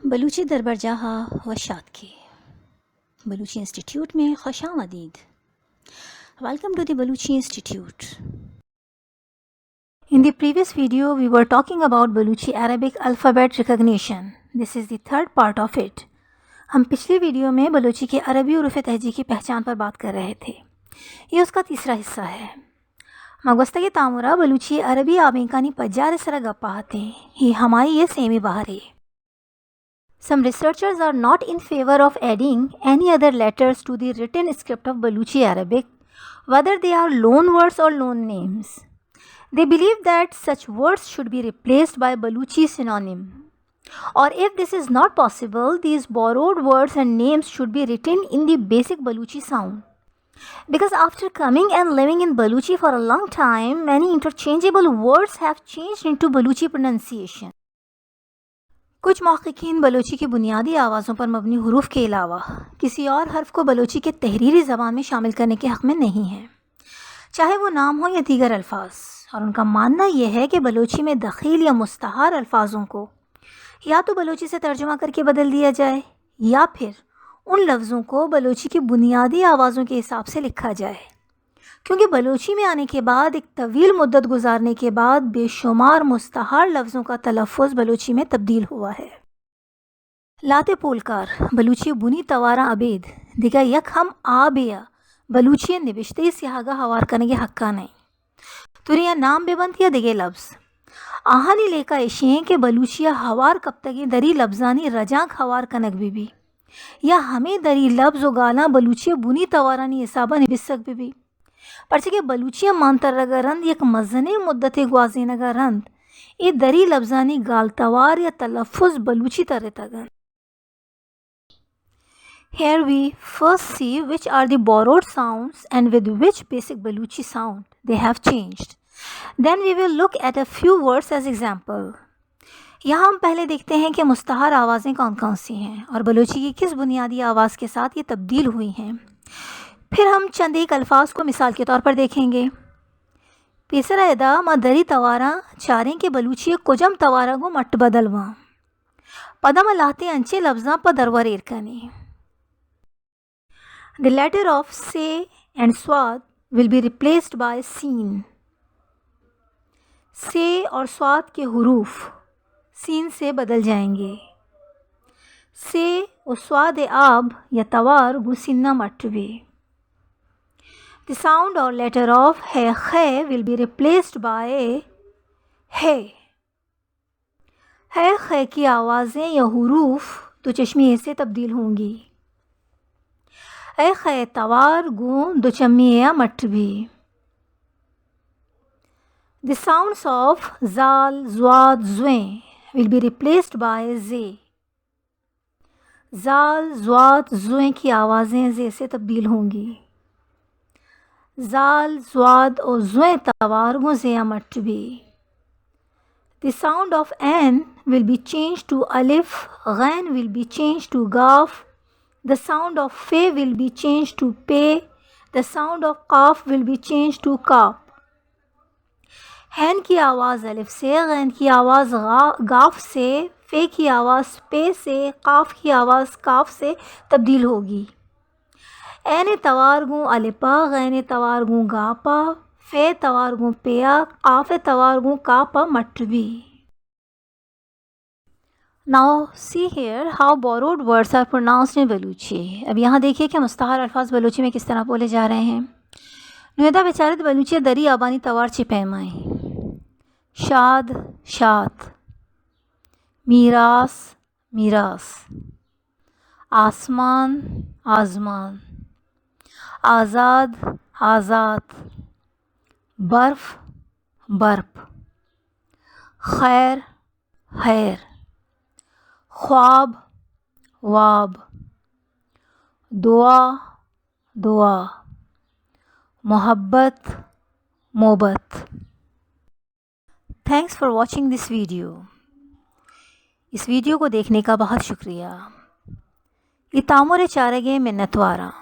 بلوچی دربرجاہ ءَ وش آتکے۔ بلوچی انسٹیٹیوٹ میں خوش آمدید۔ Welcome to the Baluchi Institute. In the previous video, we were talking about Baluchi Arabic alphabet recognition. This is the third part of it. ہم پچھلی ویڈیو میں بلوچی کے عربی حروف تہجی کی پہچان پر بات کر رہے تھے۔ یہ اس کا تیسرا حصہ ہے۔ ما گوستگیں تامر ءَ بلوچی عربی آبینکانی پجار ءِ سرا گپ ءَ اتیں۔ یہ ہمائی ءِ سیمی بہرے۔ Some researchers are not in favor of adding any other letters to the written script of Baluchi Arabic, whether they are loan words or loan names. They believe that such words should be replaced by Baluchi synonym. Or if this is not possible, these borrowed words and names should be written in the basic Baluchi sound. Because after coming and living in Baluchi for a long time, many interchangeable words have changed into Baluchi pronunciation. کچھ محققین بلوچی کی بنیادی آوازوں پر مبنی حروف کے علاوہ کسی اور حرف کو بلوچی کے تحریری زبان میں شامل کرنے کے حق میں نہیں ہیں، چاہے وہ نام ہو یا دیگر الفاظ، اور ان کا ماننا یہ ہے کہ بلوچی میں دخیل یا مستعار الفاظوں کو یا تو بلوچی سے ترجمہ کر کے بدل دیا جائے یا پھر ان لفظوں کو بلوچی کی بنیادی آوازوں کے حساب سے لکھا جائے، کیونکہ بلوچی میں آنے کے بعد ایک طویل مدت گزارنے کے بعد بے شمار مستعار لفظوں کا تلفظ بلوچی میں تبدیل ہوا ہے۔ لہتے پولکار بلوچی بنی تواراں ابید دگہ یک ہم آبے ءَ بلوچی نبشتہی سیاہگ ءَ ہوار کنگ ءِ حق ءَ نہ ایں۔ تریں یا نام بہ بنت یا دگہ لبز، آہانی لیکہ ایشی ایں کہ بلوچی ءَ ہوار کپتگیں دری لبزانی رجانک ہوار کنگ بہ بی یا ہمے دری لبز و گالاں بلوچی ءِ بنی توارانی حساب ءَ نبیسگ بہ بی۔ پرچہ کہ بلوچی ءِ مان ترگ ءَ رند یک مزنیں مدتے گوازینگ ءَ رند اے دری لبزانی گالتوار یا تلفظ بلوچی ترتگ انت۔ Here we first see which are the borrowed sounds and with which basic Baluchi sound they have changed. Then we will look at a few words as example. یہاں ہم پہلے دیکھتے ہیں کہ مستعار آوازیں کون کون سی ہیں اور بلوچی کی کس بنیادی آواز کے ساتھ یہ تبدیل ہوئی ہیں۔ پھر ہم چند ایک الفاظ کو مثال کے طور پر دیکھیں گے۔ پیسرا ادا ما دری تواراں چاریں کہ بلوچی ءِ کجام توار ءَ گوں مٹ بدل باں۔ پدا ما لہتیں انچیں لبزاں پہ درور ایر کنیں۔ The letter of سے and صاد will be replaced by سین۔ سے اور صاد کے حروف سین سے بدل جائیں گے۔ سے و صاد ءِ آب یا توار گوں سین ءَ مٹ be. The sound or letter of ہے، خے will be replaced by ہے۔ ہے، خے کی آوازیں یا حروف دو چشمی اے سے تبدیل ہوں گی۔ اے خے توار گوں دو چمی اے ءَ مٹ بی۔ The sounds of زال، زواد، زویں will be replaced by زے۔ زال، زواد، زویں کی آوازیں زے سے تبدیل ہوں گی۔ زال، زواد و زویں توار گوں زے ءَ مٹ بی۔ The sound of عین will be changed to الف، غین will be changed to golf. The sound of Fe will be changed to pay. The sound of قاف will be changed to کاپ۔ عین کی آواز الف سے، غین کی آواز غا-، گاف سے، فے کی آواز پے سے، قاف کی آواز کاف سے تبدیل ہوگی۔ عین توار گوں الپا، غین توار گوں گاپا، فے توار گوں پیا، قاف توار گوں کاپا مٹ be. Now see here how borrowed words are pronounced in Baluchi. اب یہاں دیکھیے کہ مستعار الفاظ بلوچی میں کس طرح بولے جا رہے ہیں۔ نوں ادا بچارت بلوچی ءِ دری آبانی توار چی پیما ایں۔ شاد، شات۔ میراث، میراث۔ آسمان، آزمان۔ آزاد، آزات۔ برف، برپ۔ خیر، ہیر۔ خواب، واب۔ دعا، دعا۔ محبت، محبت۔ Thanks for watching this video. اس ویڈیو کو دیکھنے کا بہت شکریہ۔ اے تامر ءِ چارگ ءِ منتواراں۔